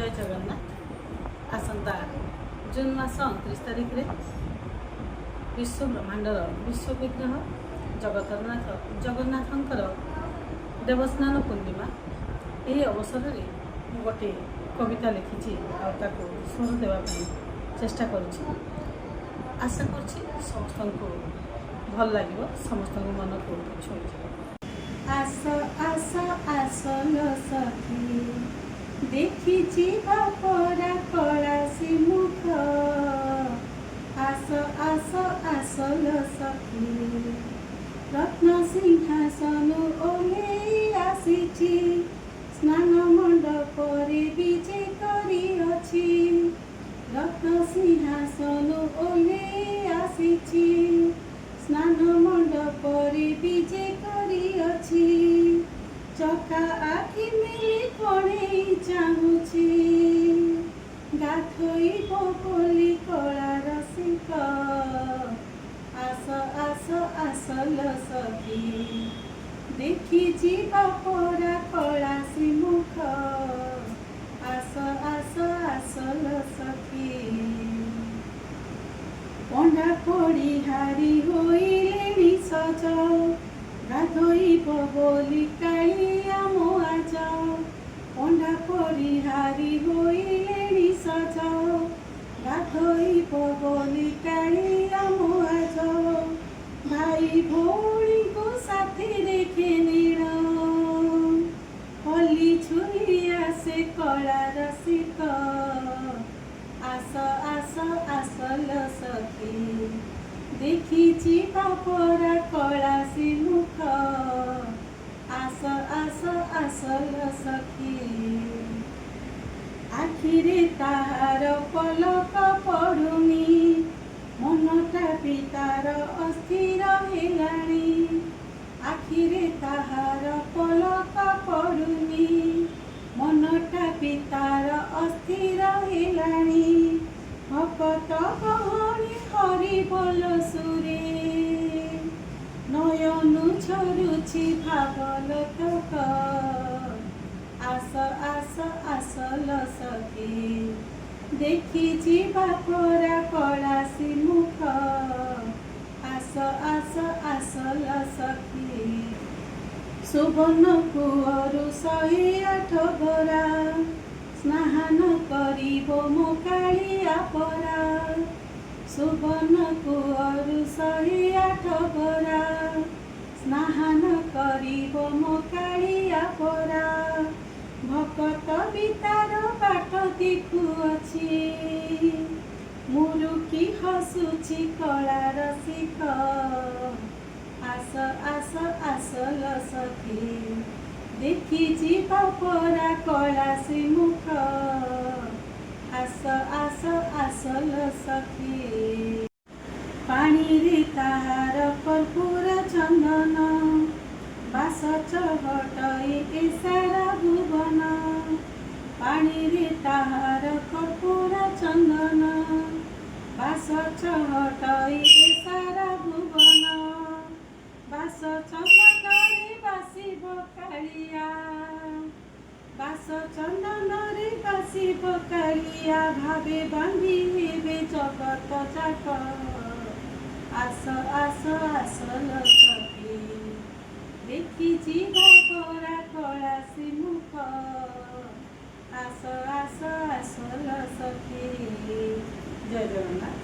ଜୟ ଜଗନ୍ନାଥ। ଆସନ୍ତା ଜୁନ୍ ମାସ 29 ତାରିଖରେ ବିଶ୍ୱ ବ୍ରହ୍ମାଣ୍ଡର ବିଶ୍ୱ ବିଗ୍ରହ ଜଗତରନାଥ ଜଗନ୍ନାଥଙ୍କର ଦେବସ୍ନାନ ପୂର୍ଣ୍ଣିମା। ଏହି ଅବସରରେ ମୁଁ ଗୋଟିଏ କବିତା ଲେଖିଛି ଆଉ ତାକୁ ସ୍ୱର ଦେବା ପାଇଁ ଚେଷ୍ଟା କରୁଛି। ଆଶା କରୁଛି ସମସ୍ତଙ୍କୁ ଭଲ ଲାଗିବ, ସମସ୍ତଙ୍କ ମନକୁ ଛୁଇଁଯିବ। ଆସ ଆସ ଆସ ଲୋ ସଖୀ, ଦେଖି ଯିବା ପରା କଳା ଶ୍ରୀମୁଖ। ଆସ ଆସ ଆସ ଲୋ ସଖୀ, ରତ୍ନ ସିଂହାସନ ଓହ୍ଲେଇ ଆସିଛି, ସ୍ନାନ ମଣ୍ଡପରେ ବିଜେ କରିଅଛି। ରତ୍ନ ସିଂହାସନ ଓହ୍ଲେଇ ଆସିଛି, ସ୍ନାନ ମଣ୍ଡପରେ ବିଜେ କରିଅଛି। ଚକା ଆଖି ମେଲି କଣେଇ ଚାହୁଁଛି, ଗାଧୋଇବ ବୋଲି କଳା ରସିକ। ଆସ ଆସ ଆସ ଲୋ ସଖୀ, ଦେଖି ଯିବା ପରା କଳା ଶ୍ରୀମୁଖ। ଆସ ଆସ ଆସ ଲୋ ସଖୀ। ପଣ୍ଡା ପଡ଼ିହାରି ହୋଇଲେଣି ସଜ, ଗାଧୋଇବ ବୋଲି କାଳିଆ ମୋ ଆଜ। ପଣ୍ଡା ପଡ଼ିହାରି ହୋଇଲେଣି ସଜ, ଗାଧୋଇବ ବୋଲି କାଳିଆ ମୋ ଆଜ। ଭାଇ ଭଉଣୀଙ୍କୁ ସାଥିରେ ଘେନିଣ, ହଲି ଝୁଲି ଆସେ କଳା ରସିକ। ଆସ ଆସ ଆସ ଲୋ ସଖୀ, ଦେଖି ଯିବା ପରା କଳା ଶ୍ରୀମୁଖ। ଆସ ଆସ ଆସ ଲୋ ସଖୀ। ଆଖିରେ ତାହାର ପଲକ ପଡ଼ୁନି, ମନଟା ବି ତାର ଅସ୍ଥିର ହେଲାଣି। ଆଖିରେ ତାହାର ପଲକ ପଡ଼ୁନି, ମନଟା ବି ତାର ଅସ୍ଥିର ହେଲାଣି। ଭକତ ଗହଳି ହରି ବୋଲ ସୁରେ, ନୟନୁ ଝରୁଛି ଭାବଲୋତକ। ଆସ ଆସ ଆସ ଲୋ ସଖୀ, ଦେଖି ଯିବା ପରା କଳା ଶ୍ରୀମୁଖ। ଆସ ଆସ ଆସ ଲୋ ସଖୀ। ସୁବର୍ଣ୍ଣ କୂଅରୁ 108 ଗରା, ସ୍ନାନ କରିବ ମୋ କାଳିଆ ପରା। ସୁବର୍ଣ୍ଣ କୂଅରୁ 108 ଗରା, ସ୍ନାନ କରିବ ମୋ କାଳିଆ ପରା। ଭକତ ବି ତାର ବାଟ ଦେଖୁଅଛି, ମୁରୁକି ହସୁଛି କଳା ରସିକ। ଆସ ଆସ ଆସ ଲୋ ସଖୀ, ଦେଖି ଯିବା ପରା କଳା ଶ୍ରୀମୁଖ। ଆସ ଆସ ଆସ ଲୋ ସଖୀ। ପାଣିରେ ତାହାର କର୍ପୂର ଚନ୍ଦନ, ବାସ ଚହଟଇ ଏ ସାରା ଭୁବନ। ପାଣିରେ ତାହାର କର୍ପୂର ଚନ୍ଦନ, ବାସ ଚହଟଇ ଏ ସାରା ଭୁବନ। ବାସ ଚନ୍ଦନରେ ବାସିବ କାଳିଆ, ବାସ ଚନ୍ଦନରେ ବାସିବ କାଳିଆ, ଭାବେ ବାନ୍ଧି ହେବେ ଜଗତ ଯାକ। ଆସ ଆସ ଆସ ଲୋ ସଖୀ, ଦେଖି ଯିବା ପରା କଳା ଶ୍ରୀମୁଖ। ଆସ ଆସ ଆସ ଲୋ ସଖୀ। ଜୟ ଜଗନ୍ନାଥ।